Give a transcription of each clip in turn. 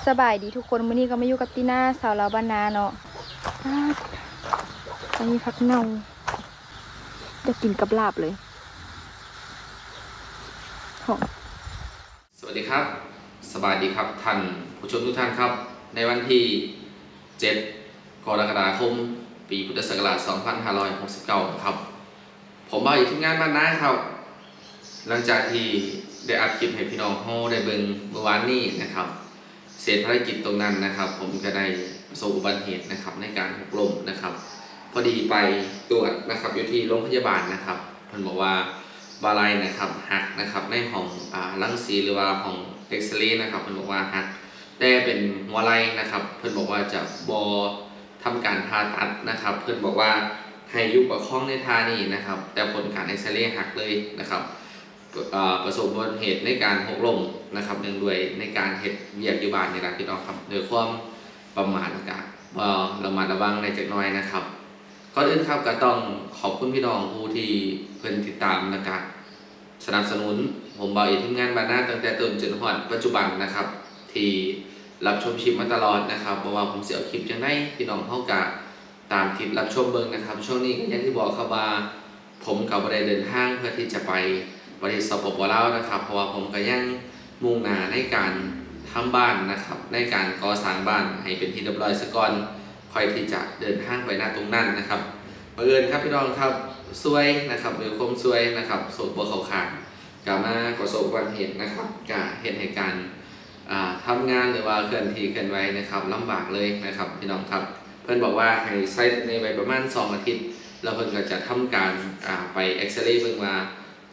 ສະບາຍດີທຸກຄົນ, ມື້ນີ້ກໍມາຢູ່ກັບຕີນາ ສາວລາວບ້ານນາເນາະ. ປາດ ອັນນີ້ຜັກເນົ່າ ຢາກກິນກັບລາບເລີຍ. ຫອມ. ສະຫວັດດີຄັບ, ສະບາຍດີຄັບທ່ານຜູ້ຊົມທຸກທ່ານຄັບ. ໃນວັນທີເຈັດ ກໍລະກະດາຄົມ ປີພຸດທະສັກກະລາດສອງພັນຫ້າຮ້ອຍຫົກສິບເກົ້ານະຄັບ, ຜົມບ່າວອີກ ທີມງານບ້ານນາຄັບ. ຫຼັງຈາກທີ່ໄດ້ອັດຄລິບໃຫ້ພີ່ນ້ອງເຮົາໄດ້ເບິ່ງມື້ວານນີ້ນະຄັບ, ເສດພາລະກິດຕົງນັ້ນນະຄັບ, ຜົມກໍໄດ້ປະສົບອຸບັດເຫດນະຄັບ ໃນການຫົກລົ້ມນະຄັບ. ພໍດີໄປກວດນະຄັບ ຢູ່ທີ່ໂຮງພະຍາບານນະຄັບ, ເພິ່ນບອກວ່າບ່າໄຫຼ່ນະຄັບ ຫັກນະຄັບ ໃນຫ້ອງ ອາ ລັງສີ ຫຼືວ່າຫ້ອງເອັກສະເຣນະຄັບ, ເພິ່ນບອກວ່າຫັກ ແຕ່ເປັນຫົວໄຫຼ່ນະຄັບ. ເພິ່ນບອກວ່າຈະບໍ່ ທຳການຜ່າຕັດນະຄັບ. ເພິ່ນບອກວ່າໃຫ້ຢູ່ປະຄອງໃນທ່ານີ້ນະຄັບ, ແຕ່ຜົນການເອັກສະເຣຫັກເລີຍນະຄັບ. ເອີ ປະສົບອຸບັດເຫດໃນການຫົກລົ້ມນະຄັບ, ເນື່ອງດ້ວຍໃນການເຮັດວຽກຢູ່ບ້ານນີ້ລະພີ່ນ້ອງຄັບ, ດ້ວຍຄວາມປະໝາດ ແລ້ວກະບໍ່ລະມັດລະວັງແດ່ຈັກໜ້ອຍນະຄັບ. ກ່ອນອື່ນຄັບ ກໍຕ້ອງຂອບຄຸນພີ່ນ້ອງຜູ້ທີ່ເພິ່ນຕິດຕາມ ແລ້ວກະ ສະໜັບສະໜູນຜົມບ່າວອີກ ທີມງານບ້ານນາ ຕັ້ງແຕ່ຕົ້ນຈົນຮອດປັດຈຸບັນນະຄັບ ທີ່ຮັບຊົມຄລິບມາຕະຫຼອດນະຄັບ. ບໍ່ວ່າຜົມຊິເອົາຄລິບຈັ່ງໃດ ພີ່ນ້ອງເຮົາກະຕາມຕິດຮັບຊົມເບິ່ງນະຄັບ. ຊ່ວງນີ້ກໍຢ່າງທີ່ບອກຄັບວ່າ ຜົມກໍບໍ່ໄດ້ເດີນທາງເພື່ອທີ່ຈະໄປປະເທດ ສປປ ລາວນະຄັບ, ເພາະວ່າຜົມກໍຍັງມຸ່ງໜ້າໃນການທຳບ້ານນະຄັບ, ໃນການກໍ່ສ້າງບ້ານໃຫ້ເປັນທີ່ຮຽບຮ້ອຍສາກ່ອນ ຄ່ອຍທີ່ຈະເດີນທາງໄປນະຕົງນັ້ນນະຄັບ. ບັງເອີນຄັບ ພີ່ນ້ອງຄັບ, ຊວຍນະຄັບ, ດ້ວຍຄວາມຊວຍນະຄັບ, ໂຊກບໍ່ເຂົ້າຂ້າງ ກະມາປະສົບອຸບັດເຫດນະຄັບ, ກະເຮັດໃຫ້ການ ອ່າ ທຳງານ ຫຼືວ່າເຄື່ອນທີ່ເຄື່ອນໄຫວນະຄັບ ລຳບາກເລີຍນະຄັບ ພີ່ນ້ອງຄັບ. ເພິ່ນບອກວ່າໃຫ້ໃສ່ໂຕນີ້ໄວ້ປະມານສອງອາທິດ ແລ້ວເພິ່ນກໍຈະທຳການ ອ່າ ໄປເອັກສະເຣເບິ່ງວ່າ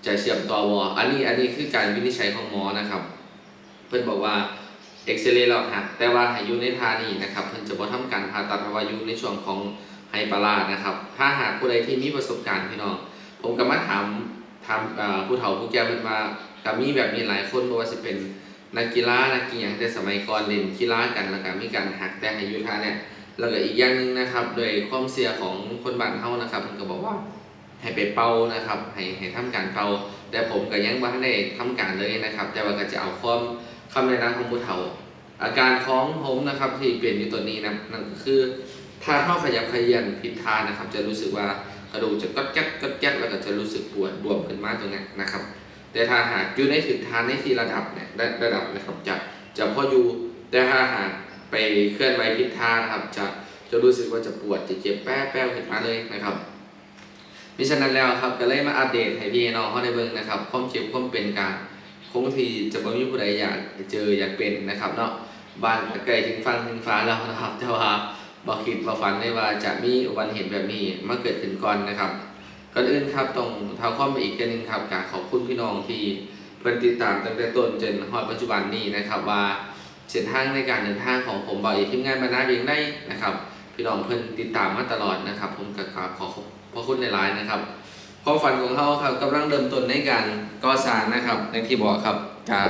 ຈະເຊື່ອມຕໍ່ບໍ່. ອັນນີ້ ອັນນີ້ຄືການວິນິດໄຈຂອງໝໍນະຄັບ. ເພິ່ນບອກວ່າເອັກສະເຣແລ້ວຫັກ, ແຕ່ວ່າໃຫ້ຢູ່ໃນທ່ານີ້ນະຄັບ, ເພິ່ນຈະບໍ່ທຳການຜ່າຕັດ ເພາະວ່າຢູ່ໃນຊ່ວງຂອງໄຮປາລານະຄັບ. ຖ້າຫາກຜູ້ໃດທີ່ມີປະສົບການ ພີ່ນ້ອງ, ຜົມກໍມາຖາມ ຖາມ ເອີ ຜູ້ເຖົ້າຜູ້ແກ່ເພິ່ນວ່າ ກໍມີແບບນີ້ຫຼາຍຄົນ, ບໍ່ວ່າຊິເປັນນັກກິລາ ນັກກິຫຍັງ ແຕ່ສະໄໝກ່ອນເລ່ນກິລາກັນ ແລ້ວກໍມີການຫັກ ແຕ່ໃຫ້ຢູ່ທ່ານີ້. ແລ້ວກໍອີກຢ່າງໜຶ່ງນະຄັບ, ດ້ວຍຄວາມເຊື່ອຂອງຄົນບ້ານເຮົານະຄັບ, ເພິ່ນກໍບອກວ່າ ໃຫ້ໄປເປົ່ານະຄັບ, ໃຫ້ ໃຫ້ທຳການເປົ່າ, ແຕ່ຜົມກໍຍັງບໍ່ທັນໄດ້ທຳການເລີຍນະຄັບ, ແຕ່ວ່າກໍຈະເອົາຄວາມ ຄຳແນະນຳຂອງຜູ້ເຖົ້າ. ອາການຂອງຜົມນະຄັບ ທີ່ເປັນຢູ່ຕອນນີ້ນະ, ນັ້ນກໍຄື ຖ້າເຮົາຂະຫຍັບຂະເຫຍື່ອນຜິດທ່ານະຄັບ, ຈະຮູ້ສຶກວ່າກະດູກຈະກັອດແກັດ ກັອດແກັດ ແລ້ວກໍຈະຮູ້ສຶກປວດບວມຂຶ້ນມາຕົງນັ້ນນະຄັບ. ແຕ່ຖ້າຫາກຢູ່ໃນຖືກທ່າ ໃນທີ່ລະດັບເນຍ ລະ ລະດັບນະຄັບ ຈະ ຈະພໍຢູ່, ແຕ່ຖ້າຫາກໄປເຄື່ອນໄຫວຜິດທ່ານະຄັບ ຈະ ຈະຮູ້ສຶກວ່າຈະປວດ ຈະເຈັບແປ້ວໆຂຶ້ນມາເລີຍນະຄັບ. ມິສະນັ້ນແລ້ວຄັບ ກໍເລີຍມາອັບເດດໃຫ້ພີ່ໃຫ້ນ້ອງເຮົາໄດ້ເບິ່ງນະຄັບ. ຄວາມເຈັບຄວາມເປັນກະຄົງທີ່ຈະບໍ່ມີຜູ້ໃດຢາກເຈີຢາກເປັນນະຄັບເນາະ. ບ້ານກໍໃກ້ເຖິງຝັ່ງເຖິງຟ້າແລ້ວນະຄັບ, ແຕ່ວ່າບໍ່ຄິດບໍ່ຝັນເລີຍວ່າຈະມີອຸບັດເຫດແບບນີ້ມາເກີດຂຶ້ນກ່ອນນະຄັບ. ກ່ອນອື່ນຄັບ ຕ້ອງທ້າວຄວາມໄປອີກເທື່ອໜຶ່ງຄັບ, ກະຂອບຄຸນພີ່ນ້ອງທີ່ເພິ່ນຕິດຕາມຕັ້ງແຕ່ຕົ້ນຈົນຮອດປັດຈຸບັນນີ້ນະຄັບ ວ່າ ເສັ້ນທາງໃນການເດີນທາງຂອງຜົມ ບ່າວເອກ ທີມງານບ້ານນາວຽງໄດ້ນະຄັບ, ພີ່ນ້ອງເພິ່ນຕິດຕາມມາຕະຫຼອດນະຄັບ, ຜົມກໍຂອບພະຄຸນຫຼາຍໆນະຄັບ. ຄວາມຝັນຂອງເຮົາຄັບ ກຳລັງເລີ່ມຕົ້ນໃນການກໍ່ສ້າງນະຄັບ, ຢ່າງທີ່ບອກຄັບ, ກະ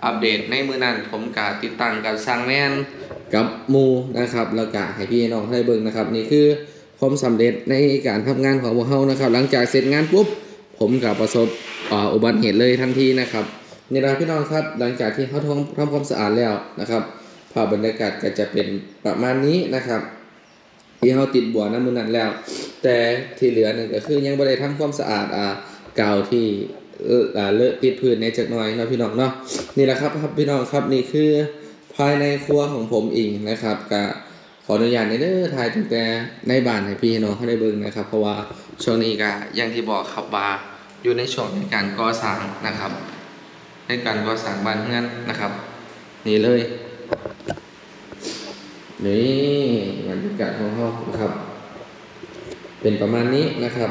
ອັບເດດໃນມື້ນັ້ນ ຜົມກະຕິດຕັ້ງກັບຊ່າງແມນກັບໝູ່ນະຄັບ, ແລ້ວກະໃຫ້ພີ່ໃຫ້ນ້ອງໄດ້ເບິ່ງນະຄັບ. ນີ້ຄື ຄວາມສຳເລັດໃນການທຳງານຂອງພວກເຮົານະຄັບ. ຫຼັງຈາກເສັດງານປຸບ ຜົມກໍປະສົບ ອາ ອຸບັດເຫດເລີຍທັນທີນະຄັບ. ນີ້ລະພີ່ນ້ອງຄັບ, ຫຼັງຈາກທີ່ເຮົາທຳ ທຳຄວາມສະອາດແລ້ວນະຄັບ, ພາບບັນຍາກາດກໍຈະເປັນປະມານນີ້ນະຄັບ, ທີ່ເຮົາຕິດບົວນຳມື້ນັ້ນແລ້ວ, ແຕ່ທີ່ເຫຼືອນັ້ນກໍຄືຍັງບໍ່ໄດ້ທຳຄວາມສະອາດ ອາ ກາວທີ່ ເອີ ອາ ເລາະຕິດພື້ນແດ່ຈັກໜ້ອຍເນາະ ພີ່ນ້ອງເນາະ. ນີ້ລະຄັບ ພີ່ນ້ອງຄັບ, ນີ້ຄືພາຍໃນຄົວຂອງຜົມເອງນະຄັບ, ກະ ຂໍອະນຸຍາດແດ່ເດີ ຖ່າຍຕັ້ງແຕ່ໃນບ້ານໃຫ້ພີ່ໃຫ້ນ້ອງເຮົາໄດ້ເບິ່ງນະຄັບ, ເພາະວ່າຊ່ວງນີ້ກະຢ່າງທີ່ບອກຄັບວ່າ ຢູ່ໃນຊ່ວງໃນການກໍ່ສ້າງນະຄັບ, ໃນການກໍ່ສ້າງບ້ານເຮືອນນະຄັບ. ນີ້ເລີຍ, ນີ້ບັນຍາກາດຂອງເຮົານະຄັບ, ເປັນປະມານນີ້ນະຄັບ.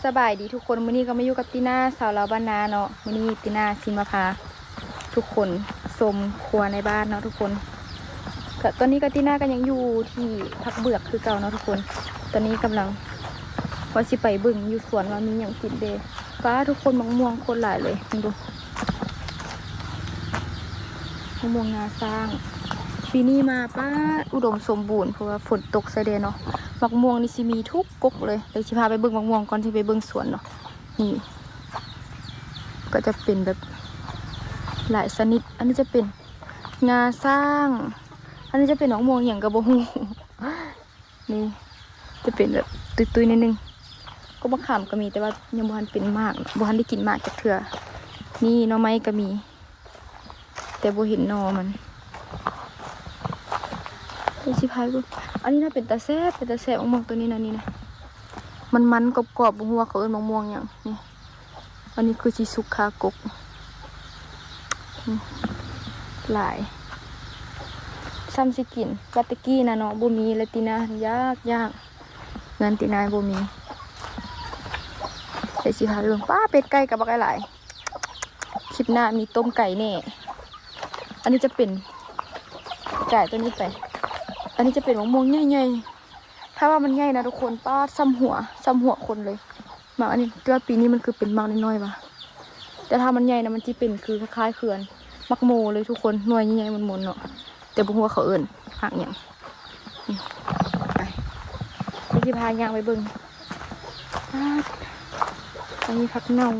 ສະບາຍດີທຸກຄົນ, ມື້ນີ້ກໍມາຢູ່ກັບຕີນາ ສາວລາວບ້ານນາເນາະ. ມື້ນີ້ຕີນາຊິມາພາທຸກຄົນຊົມຄົວໃນບ້ານເນາະທຸກຄົນ. ກໍຕອນນີ້ກໍຕີນາກໍຍັງຢູ່ທີ່ພັກເບືອກຄືເກົ່າເນາະທຸກຄົນ. ຕອນນີ້ກຳລັງວ່າຊິໄປເບິ່ງຢູ່ສວນວ່າມີຫຍັງກິນເດ. ປ້າ ທຸກຄົນ ໝາກມ່ວງໂຄດຫຼາຍເລີຍ, ເບິ່ງດູ. ມະມ່ວງງາຊ້າງ ປີນີ້ມາ ປ້າ ອຸດົມສົມບູນ ເພາະວ່າຝົນຕົກໃສ່ແດ່ເນາະ. ໝາກມ່ວງນີ້ຊິມີທຸກກົກເລີຍ. ດຽວຊິພາໄປເບິ່ງໝາກມ່ວງກ່ອນ ຊິໄປເບິ່ງສວນເນາະ. ນີ້ກໍຈະເປັນແບບຫຼາຍຊະນິດ. ອັນນີ້ຈະເປັນງາຊ້າງ, ອັນນີ້ຈະເປັນໝາກມ່ວງຫຍັງກໍບໍ່ຮູ້. ນີ້ຈະເປັນແບບຕຸ້ຍໆ ໜ້ອຍໜຶ່ງ. ກໍມະຂາມກໍມີ ແຕ່ວ່າຍັງບໍ່ທັນເປັນໝາກເນາະ, ບໍ່ທັນໄດ້ກິນໝາກຈັກເທື່ອ. ນີ້ໜໍ່ໄມ້ກໍມີ ແຕ່ບໍ່ເຫັນໜໍ່ມັນ. ເບິ່ງ ຊິພາເບິ່ງ. ອັນນີ້ນະເປັນຕາແຊບ, ເປັນຕາແຊບ ໝາກມ່ວງໂຕນີ້ນະ, ນີ້ນະ ມັນໆ ກອບໆ ບໍ່ຮູ້ວ່າເຂົາເອີ້ນໝາກມ່ວງຫຍັງ. ນີ້ ອັນນີ້ຄືຊິສຸກຄາກົກ. ອືມ ຫຼາຍ ຊ່ຳຊິກິນ. ວ່າແຕ່ກີ້ນະເນາະ ບໍ່ມີ ແລະ ຕີນາຢາກໆ ເຮືອນຕີນາບໍ່ມີ. ໃສ່ຊິພາໄປເບິ່ງ. ປ້າ ເປັດໄກ່ກໍບັກຫຼາຍ. ຄລິບໜ້າມີຕົ້ມໄກ່ແດ່. ອັນນີ້ຈະເປັນ ກາຍຕົວນີ້ໄປ. ອັນນີ້ຈະເປັນໝາກມ່ວງໃຫຍ່ໆ. ຖ້າວ່າມັນໃຫຍ່ນະທຸກຄົນ ປ້າ ຊ່ຳຫົວ ຊ່ຳຫົວຄົນເລີຍ. ໝາກອັນນີ້ ແຕ່ວ່າປີນີ້ມັນຄືເປັນໝາກນ້ອຍໆ ຫວາ. ແຕ່ຖ້າມັນໃຫຍ່ນະ ມັນຊິເປັນຄືຄ້າຍໆ ຄືອັນໝາກໂມເລີຍທຸກຄົນ, ໜ່ວຍໃຫຍ່ໆ ມົນໆ ເນາະ. ແຕ່ບໍ່ຮູ້ວ່າເຂົາເອີ້ນໝາກຫຍັງ. ນີ້ ໄປ ດຽວຊິພາຍ່າງໄປເບິ່ງ. ປາດ ອັນນີ້ຜັກເນົ່າ.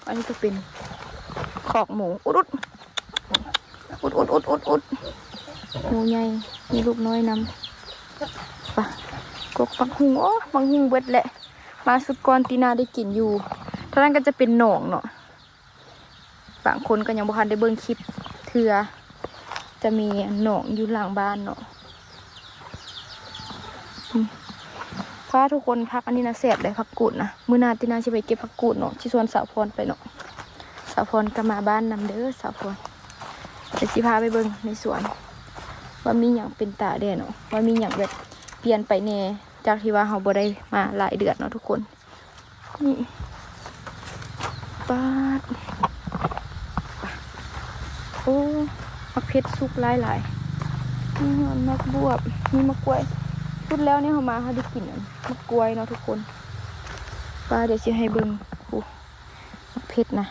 ອັນນີ້ກໍເປັນຄອກໝູ. ອຸດໆ ອຸດໆ ອຸດໆ ອຸດໆ ໝູໃຫຍ່ ມີລູກນ້ອຍນຳ. ໄປ ກົກໝາກຫຸ່ງ. ໂອ້ ໝາກຫຸ່ງເບິດແຫຼະ. ມາຊຸດກ່ອນ ຕີນາໄດ້ກິນຢູ່. ທາງນັ້ນກໍຈະເປັນໜອງເນາະ. ບາງຄົນກໍຍັງບໍ່ທັນໄດ້ເບິ່ງຄລິບເທື່ອ, ຈະມີໜອງຢູ່ຫຼັງບ້ານເນາະ. ອືມ ປ້າ ທຸກຄົນ ຜັກອັນນີ້ນະແຊບເດ້ ຜັກກູດນະ. ມື້ໜ້າຕິນາຊິໄປເກັບຜັກກູດເນາະ, ຊິຊວນສາວພອນໄປເນາະ. ສາວພອນກໍມາບ້ານນຳເດີ ສາວພອນ. ດຽວຊິພາໄປເບິ່ງໃນສວນ ວ່າມີຫຍັງເປັນຕາແດ່ເນາະ, ວ່າມີຫຍັງແບບປ່ຽນໄປແດ່ ຈາກທີ່ວ່າເຮົາບໍ່ໄດ້ມາຫຼາຍເດືອນເນາະທຸກຄົນ. ນີ້ ປາດ ໂອ້ ໝາກເຜັດສຸກຫຼາຍໆ. ມີຫອມ ໝາກບວບ ມີໝາກກ້ວຍ. ສຸດແລ້ວນີ້ເຮົາມາ ເຮົາໄດ້ກິນອັນໝາກກ້ວຍເນາະທຸກຄົນ. ປ້າ ດຽວຊິໃຫ້ເບິ່ງ ໂອ້ ໝາກເຜັດນະ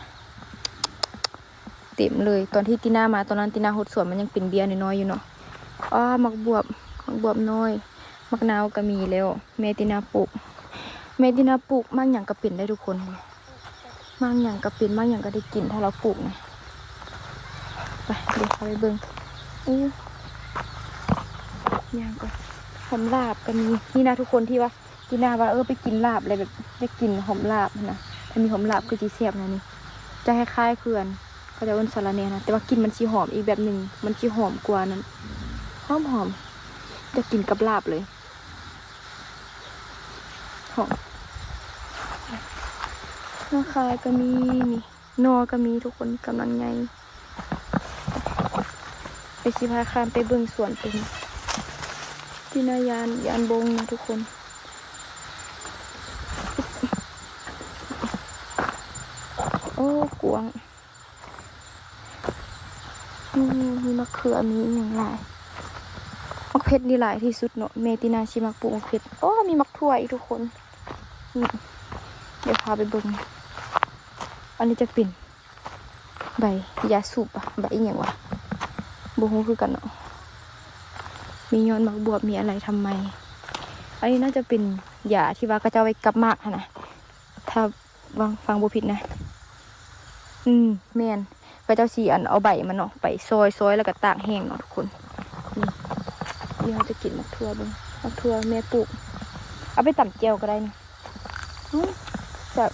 ເຕັມເລີຍ. ຕອນທີ່ຕິນາມາຕອນນັ້ນ ຕິນາຫົດສວນ ມັນຍັງເປັນເບ້ຍນ້ອຍໆ ຢູ່ເນາະ. ອ້າ ໝາກບວບ ໝາກບວບນ້ອຍ. ໝາກນາວກໍມີແລ້ວ ແມ່ຕິນາປູກ. ແມ່ຕິນາປູກ ໝາກຫຍັງກໍເປັນໄດ໋ທຸກຄົນ. ໝາກຫຍັງກໍເປັນ ໝາກຫຍັງກໍໄດ້ກິນ ຖ້າລາວປູກນະ. ໄປ ດຽວເຮົາໄປເບິ່ງ. ໂອ້ ຫຍັງກໍ ຫອມລາບກໍມີ. ນີ້ນະທຸກຄົນ ທີ່ວ່າ ກິນນາວ່າ ເອີ ໄປກິນລາບແລ້ວແບບຢາກກິນຫອມລາບຫັ້ນນະ. ຖ້າມີຫອມລາບຄືຊິແຊບນະນີ້. ຈະຄ້າຍໆ ຄືອັນ ເຂົາເຈົ້າເອີ້ນສາລະແໜ່ນະ, ແຕ່ວ່າກິ່ນມັນຊິຫອມອີກແບບໜຶ່ງ, ມັນຊິຫອມກວ່ານັ້ນ. ຫອມໆ. ຢາກກິນກັບລາບເລີຍ. ຫອມ. ໜໍ່ຄາຍກໍມີ ນີ້. ໜໍ່ກໍມີທຸກຄົນ ກຳລັງໃຫຍ່. ດຽວຊິພາຂ້າມໄປເບິ່ງສວນຕົວນີ້. ທີ່ໜ້າຢ້ານ ຢ້ານບົງນະທຸກຄົນ. ໂອ້ ກວ້າງ. ອືມ ມີໝາກເຂືອ ມີອີ່ຫຍັງຫຼາຍ. ໝາກເຜັດນີ້ຫຼາຍທີ່ສຸດເນາະ. ແມ່ຕິນາຊິມັກປູກໝາກເຜັດ. ໂອ້ ມີໝາກຖົ່ວອີກທຸກຄົນ. ນີ້ ດຽວພາໄປເບິ່ງ. ອັນນີ້ຈະເປັນໃບຢາສູບ ໃບອີ່ຫຍັງຫວາ ບໍ່ຮູ້ຄືກັນເນາະ. ມີຍອດໝາກບວບ ມີອະໄລທຳໄມ. ອັນນີ້ໜ້າຈະເປັນຢາທີ່ວ່າເຂົາເຈົ້າໄວ້ກັບໝາກຫັ້ນນະ ຖ້າ ຫວັງ ຟັງບໍ່ຜິດນະ. ອືມ ແມ່ນ ເຂົາເຈົ້າຊິ ອັນ ເອົາໃບມັນເນາະ ໄປຊອຍ ຊອຍ ແລ້ວກໍຕາກແຫ້ງເນາະທຸກຄົນ. ນີ້ ນີ້ເຮົາຈະກິນໝາກຖົ່ວເບິ່ງ. ໝາກຖົ່ວແມ່ປູກ ເອົາໄປຕຳແຈ່ວກໍໄດ້ນີ້. ອືມ ແຊບ.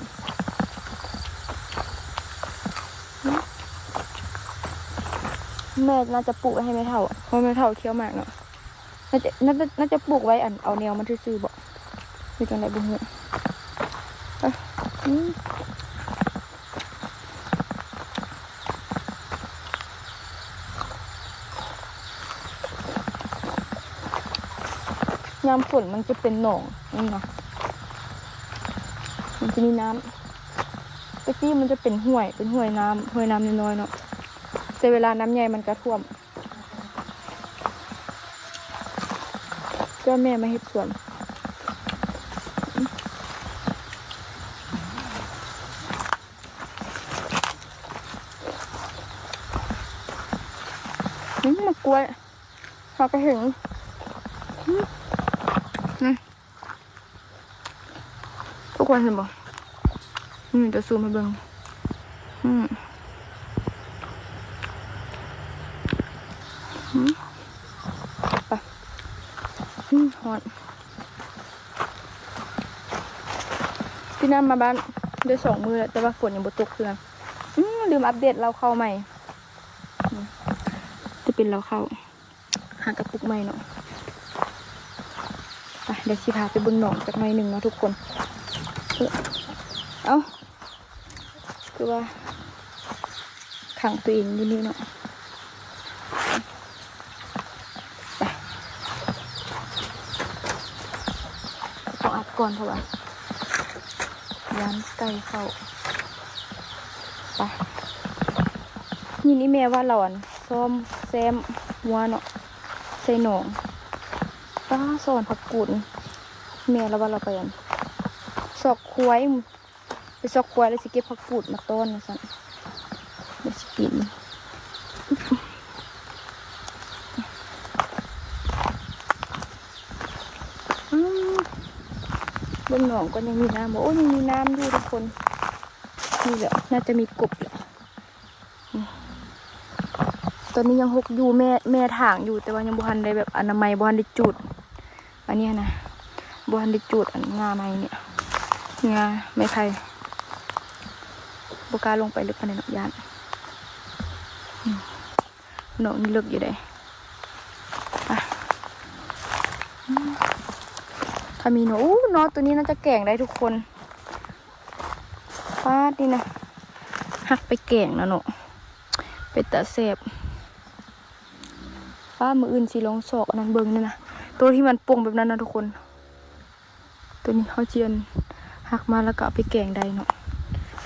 ອືມ ແມ່ໜ້າຈະປູກໄວ້ໃຫ້ແມ່ເຖົ້າ ເພາະແມ່ເຖົ້າທ່ຽວໝາກເນາະ. ໜ້າຈະ ໜ້າຈະ ໜ້າຈະປູກໄວ້ ອັນ ເອົາແນວມັນຊື່ໆ ບໍ ຫຼືຈັ່ງໃດບໍ່ຮູ້. ເອີ ອືມ ອ ຍາມຝົນມັນຈະເປັນໜອງນີ້ນະ ມັນຈະມີນ້ຳ. ແຕ່ກີ້ມັນຈະເປັນຫ້ວຍ ເປັນຫ້ວຍນ້ຳ ຫ້ວຍນ້ຳນ້ອຍໆເນາະ ແຕ່ເວລານ້ຳໃຫຍ່ມັນກະຖ້ວມ. ເຈົ້າແມ່ມາເຮັດສວນ ນີ້ໝາກກ້ວຍ ເຮົາກະເຫັນ ນີ້ ທຸກຄົນເຫັນບໍ່? ນີ້ຈະຊູມໃຫ້ເບິ່ງ ອືມ ອືມ ໄປ ອືມ ຮ້ອນ. ທີ່ນຳມາບ້ານໄດ້ສອງມື້ແລ້ວ ແຕ່ວ່າຝົນຍັງບໍ່ຕົກເທື່ອ. ອືມ ລືມອັບເດດເລົ້າເຂົ້າໃໝ່ ອືມ ຈະເປັນເລົ້າເຂົ້າ ຫາກະປຸກໃໝ່ເນາະ. ໄປ ດຽວຊິພາໄປເບິ່ງໜອງຈັກໜ້ອຍໜຶ່ງເນາະທຸກຄົນ. ເອີ ເອົ້າ ຄືວ່າຂັງຕົວເອງຢູ່ນີ້ເນາະ. ໄປ ຕ້ອງອັດກ່ອນ ເພາະວ່າຢ້ານໄກ່ເຂົ້າ. ໄປ ຍິນອີ່ແມ່ວ່າລາວ ອັນ ຊ້ອມແຊ້ມງົວເນາະ ໃສ່ໜອງ. ປ້າ ສອນຜັກກູດ ແມ່ລາວວ່າລາວໄປ ອັນ ຊອກຄວາຍ ໄປຊອກຄວາຍແລ້ວຊິເກັບຜັກກູດມາຕ້ອນວ່າຊັ້ນ ແລ້ວຊິກິນ. ອືມ ເບິ່ງໜອງກ່ອນ ຍັງມີນ້ຳບໍ່? ໂອ້ ຍັງມີນ້ຳຢູ່ທຸກຄົນ. ນີ້ແຫຼະ ໜ້າຈະມີກົບແຫຼະ. ອືມ ຕອນນີ້ຍັງຮົກຢູ່ ແມ່ ແມ່ຖາງຢູ່ ແຕ່ວ່າຍັງບໍ່ທັນໄດ້ແບບອະນາໄມ ບໍ່ທັນໄດ້ຈູດ ອັນນີ້ຫັ້ນນະ ບໍ່ທັນໄດ້ຈູດ ອັນງ່າໄມ້ນີ້ ງ່າໄມ້ໄຜ່ ບໍ່ກ້າລົງໄປເລິກປານໃດເນາະ ຢ້ານ. ອືມ ໜອງນີ້ເລິກຢູ່ເດ້. ໄປ ອືມ ຖ້າມີໜໍ ໂອ້ ໜໍໂຕນີ້ໜ້າຈະແກງໄດ້ທຸກຄົນ. ປາດ ນີ້ນະ ຫັກໄປແກງນະເນາະ ເປັນຕາແຊບ. ປ້າ ມື້ອື່ນຊິລອງຊອກອັນນັ້ນເບິ່ງ ນີ້ນະ ໂຕທີ່ມັນປົ່ງແບບນັ້ນນະທຸກຄົນ. ໂຕນີ້ເຮົາຊິ ອັນ ຫັກມາແລ້ວກະເອົາໄປແກງໄດ້ເນາະ.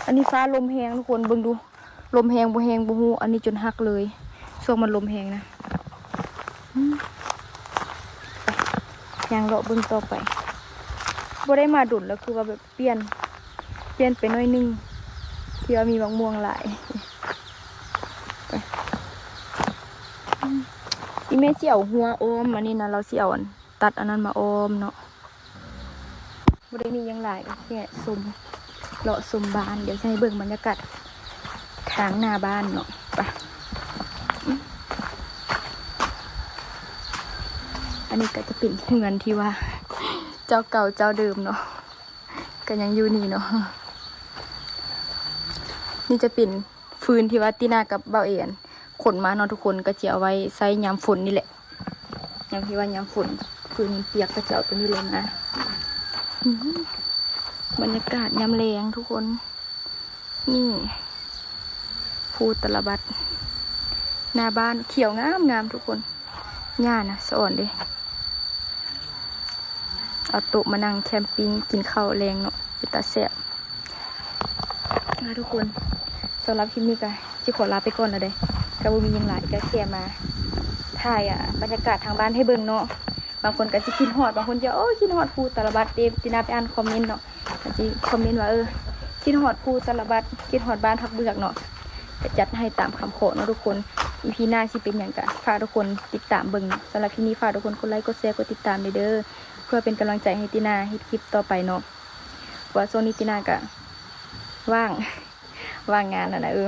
ອັນນີ້ຟ້າລົມແຮງທຸກຄົນ ເບິ່ງດູ ລົມແຮງບໍ່ແຮງບໍ່ຮູ້ ອັນນີ້ຈົນຫັກເລີຍ. ຊ່ວງມັນລົມແຮງນະ. ອືມ ໄປ ຍ່າງເລາະເບິ່ງຕໍ່ໄປ. ບໍ່ໄດ້ມາດົນແລ້ວ ຄືວ່າແບບປ່ຽນ ປ່ຽນໄປໜ້ອຍໜຶ່ງ ທີ່ວ່າມີໝາກມ່ວງຫຼາຍ. ໄປ ອືມ ອີ່ແມ່ຊິເອົາຮົ້ວອ້ອມອັນນີ້ນະ ລາວຊິເອົາ ອັນ ຕັດອັນນັ້ນມາອ້ອມເນາະ. ບໍ່ໄດ້ມີຫຍັງຫຼາຍ ກະແຄ່ຊົມ ເລາະຊົມບ້ານ. ດຽວຊິໃຫ້ເບິ່ງບັນຍາກາດທາງໜ້າບ້ານເນາະ. ໄປ ອັນນີ້ກະຈະເປັນເຮືອນທີ່ວ່າເຈົ້າເກົ່າເຈົ້າເດີມເນາະ ກະຍັງຢູ່ນີ້ເນາະ. ນີ້ຈະເປັນ ຟືນທີ່ວ່າຕິນາກັບບ່າວເອ ອັນ ຂົນມາເນາະທຸກຄົນ ກະຈະເອົາໄວ້ໃຊ້ຍາມຝົນນີ້ແຫຼະ. ຍາມທີ່ວ່າຍາມຝົນ ຟືນມັນປຽກ ກະຈະເອົາໂຕນີ້ລົງມາ. ອືມ ບັນຍາກາດຍາມແລງທຸກຄົນ. ນີ້ ພູຕະລະບັດ ໜ້າບ້ານຂຽວງາມໆ ທຸກຄົນ. ຫຍ້ານະສະອອນເດ້. ເອົາໂຕະມານັ່ງແຄມປິງກິນເຂົ້າແລງເນາະ ເປັນຕາແຊບ. ອ່າ ທຸກຄົນ ສຳລັບຄລິບນີ້ກະຊິຂໍລາໄປກ່ອນແລ້ວເດ້. ກະບໍ່ມີຫຍັງຫຼາຍ ກະແຄ່ມາຖ່າຍ ອ່າ ບັນຍາກາດທາງບ້ານໃຫ້ເບິ່ງເນາະ. ບາງຄົນກະຊິຄິດຮອດ ບາງຄົນຈະ ໂອ້ ຄິດຮອດພູຕະລະບັດເດ້. ຕິນາໄປອ່ານຄອມເມັນເນາະ ກະຊິຄອມເມັນວ່າ ເອີ ຄິດຮອດພູຕະລະບັດ ຄິດຮອດບ້ານຜັກເບືອກເນາະ. ກະຈັດໃຫ້ຕາມຄຳຂໍເນາະທຸກຄົນ. ອີພີໜ້າຊິເປັນຫຍັງກະຝາກທຸກຄົນຕິດຕາມເບິ່ງ. ສຳລັບຄລິບນີ້ຝາກທຸກຄົນກົດໄລ ກົດແຊ ກົດຕິດຕາມແດ່ເດີ ເພື່ອເປັນກຳລັງໃຈໃຫ້ຕິນາເຮັດຄລິບຕໍ່ໄປເນາະ. ເພາະວ່າຊ່ວງນີ້ຕິນາກະວ່າງ ວ່າງງານຫັ້ນນະ. ເອີ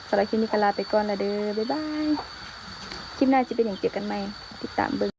ສຳລັບຄລິບນີ້ກະລາໄປກ່ອນລະເດີ ບາຍບາຍ. ຄລິບໜ້າຊິເປັນຫຍັງ ເຈີກັນໃໝ່ ຕິດຕາມເບິ່ງ.